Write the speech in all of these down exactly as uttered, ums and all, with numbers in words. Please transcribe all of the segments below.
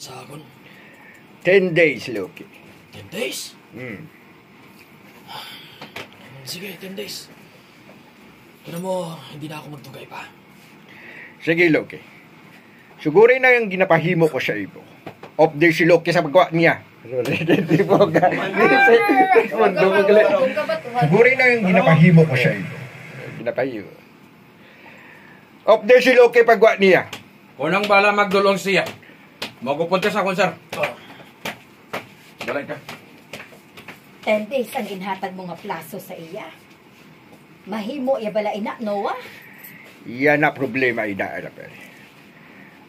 Sa akon? Ten days, Loki. Ten days? Hmm. Sige, ten days. Pero mo, hindi na ako magtugay pa. Sige, Loki. Suguri na ang ginapahimo ko sa imo. Update si Loki sa pagwa niya. Sorry, hindi po ka. Respondo mo gali. Suguri na ang ginapahimo ko sa imo. Ginapahimo. Update si Loki pagwa niya. Kunang bala magdulong siya. Magupod ka sa akon, sir. Balay ka. Ten days ang ginhatag mo nga plaso sa iya. Mahimo ya bala ina, Noah? Iya na problema, ina, Annabel.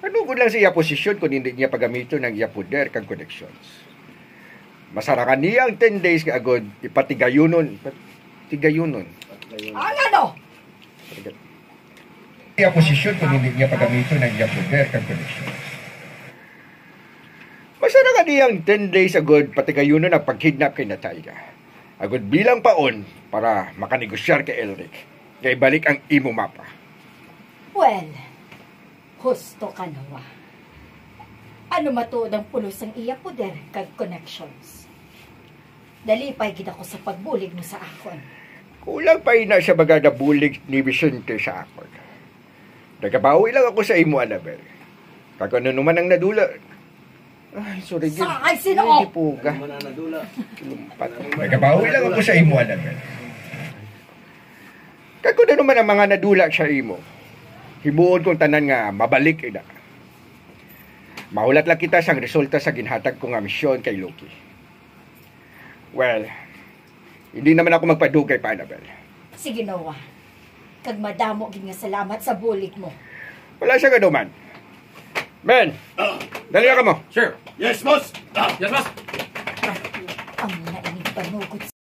Ano gud lang sa iya posisyon kung hindi niya pagamiton ang iya poder kag connections? Masarangan niya ang ten days nga agod ipatigayunon. Tigayunon. Ang ano? Iya posisyon kung hindi niya pagamiton ang iya poder kag connections. Masarangan niya ang ten days agod patigayunon ang pagkidnap kay Natalia. Agod bilang paon para makanegosyar kay Elric. Kay balik ang imo mapa. Well, husto ka, Noah. Ano matuod ang pulos sang iya poder kag connections? Nalipay gid ako sa pagbulig mo sa akon. Kulang pa ina sa mga nabulig ni Vicente sa akon. Nagabawi lang ako sa imo, Annabel. Kag ano naman ang nadula? Ay, sorry, gid. Sakay sino? Hindi po ka. Lumpat. Nagabawi lang ako sa imo, Annabel. Kag ano naman ang mga nadula sa imo? Himuon kong tanan nga mabalik, ina. Mahulat lang kita sang resulta sa ginhatag ko nga misyon kay Loki. Well, hindi naman ako magpadugay pa, Annabel. Sige, Noah. Kag madamo gid nga salamat sa bulig mo. Wala siya kaduman. Men, dali ka mo. Sir. Yes, boss. Yes, boss. Ang nainig panugot